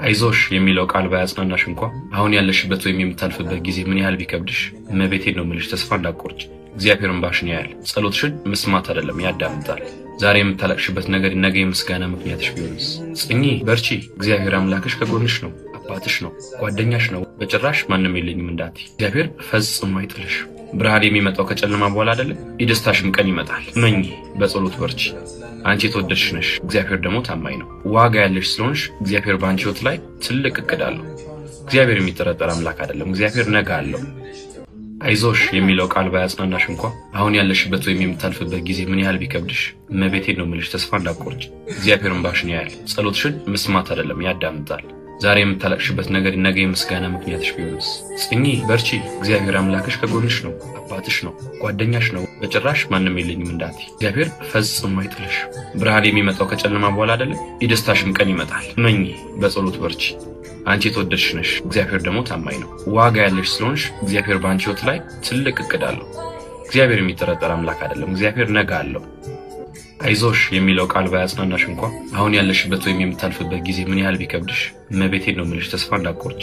አይዞሽ የሚለው ቃል ባያጽናናሽ እንኳ አሁን ያለሽበት ወይም የምታልፍበት ጊዜ ምን ያህል ቢከብድሽ፣ እመቤቴን ነው የምልሽ፣ ተስፋ እንዳትቆርጭ። እግዚአብሔር እንባሽን ያያል። ጸሎትሽን መስማት አይደለም ያዳምጣል። ዛሬ የምታለቅሽበት ነገር ነገ የምስጋና ምክንያትሽ ቢሆንስ? ጽኚ፣ በርቺ። እግዚአብሔር አምላክሽ ከጎንሽ ነው፣ አባትሽ ነው፣ ጓደኛሽ ነው። በጭራሽ ማንም የለኝም እንዳትይ። እግዚአብሔር ፈጽሞ አይጥልሽ። ብርሃን የሚመጣው ከጨለማ በኋላ አይደለም? የደስታሽም ቀን ይመጣል። እመኚ፣ በጸሎት በርቺ። አንቺ የተወደድሽ ነሽ፣ እግዚአብሔር ደግሞ ታማኝ ነው። ዋጋ ያለሽ ስለሆንሽ እግዚአብሔር በአንቺ ሕይወት ላይ ትልቅ እቅድ አለው። እግዚአብሔር የሚጠረጠር አምላክ አይደለም። እግዚአብሔር ነገ አለው። አይዞሽ የሚለው ቃል ባያጽናናሽ እንኳ አሁን ያለሽበት ወይም የምታልፍበት ጊዜ ምን ያህል ቢከብድሽ፣ እመቤቴን ነው የምልሽ፣ ተስፋ እንዳትቆርጭ። እግዚአብሔር እንባሽን ያያል። ጸሎትሽን መስማት አይደለም ያዳምጣል። ዛሬ የምታለቅሽበት ነገር ነገ የምስጋና ምክንያትሽ ቢሆንስ? ጽኚ፣ በርቺ። እግዚአብሔር አምላክሽ ከጎንሽ ነው፣ አባትሽ ነው፣ ጓደኛሽ ነው። በጭራሽ ማንም የለኝም እንዳትይ። እግዚአብሔር ፈጽሞ አይጥልሽ። ብርሃን የሚመጣው ከጨለማ በኋላ አይደለም? የደስታሽም ቀን ይመጣል። እመኚ፣ በጸሎት በርቺ። አንቺ የተወደድሽ ነሽ፣ እግዚአብሔር ደግሞ ታማኝ ነው። ዋጋ ያለሽ ስለሆንሽ እግዚአብሔር በአንቺ ሕይወት ላይ ትልቅ እቅድ አለው። እግዚአብሔር የሚጠረጠር አምላክ አይደለም። እግዚአብሔር ነገ አለው። አይዞሽ የሚለው ቃል ባያጽናናሽ እንኳ አሁን ያለሽበት ወይም የምታልፍበት ጊዜ ምን ያህል ቢከብድሽ፣ እመቤቴን ነው የምልሽ፣ ተስፋ እንዳትቆርጭ።